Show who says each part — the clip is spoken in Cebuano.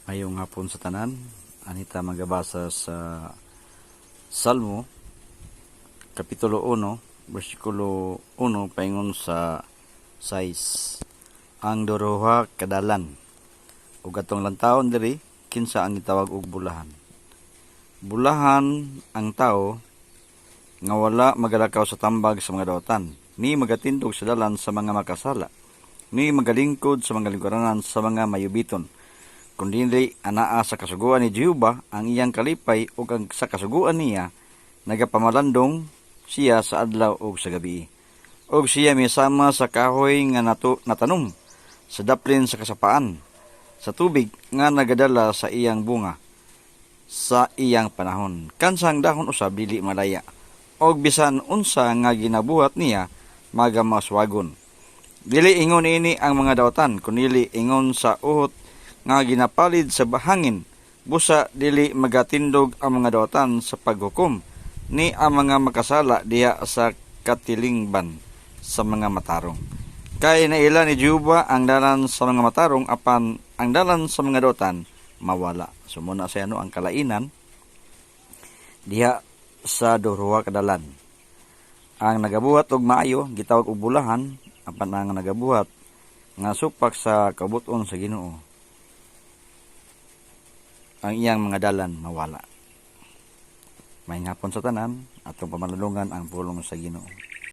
Speaker 1: Mayong hapon sa tanan. Anita magabasa sa Salmo kapitulo 1 bersikulo 1 paingon sa 6. Ang duha ka dalan ug atong lantawon diri kinsa ang gitawag og bulahan. Bulahan ang tao nga wala magalakaw sa tambag sa mga dautan, ni magatindog sa dalan sa mga makasala, ni magalingkod sa mga lingkuranan sa mga mayubiton, kundi anaa sa kasuguan ni Jehova ang iyang kalipay ug ang sa kasuguan niya nagapamalandong siya sa adlaw ug sa gabi. Og siya misama sa kahoy nga natanom sa daplin sa kasapaan sa tubig nga nagadala sa iyang bunga sa iyang panahon. Kansang dahon usab dili malaya. Og bisan unsa nga ginabuhat niya magamaswagon. Dili ingon ini ang mga dautan, kundi ingon sa uhot nga ginapalid sa hangin. Busa dili magatindog ang mga dautan sa paghukom, ni ang mga makasala diha sa katilingban sa mga matarong. Kay naila ni Jehova ang dalan sa mga matarong, apan ang dalan sa mga dautan mawala. So muna sa ano ang kalainan diha sa duha ka dalan. Ang nagabuhat og maayo gitawag og bulahan, apan ang nagabuhat nga supak sa kabut-on sa Ginoo, ang iyang mga dalan mawala. Maayong hapon sa tanan, atong pamalandungan ang pulong sa Ginoo.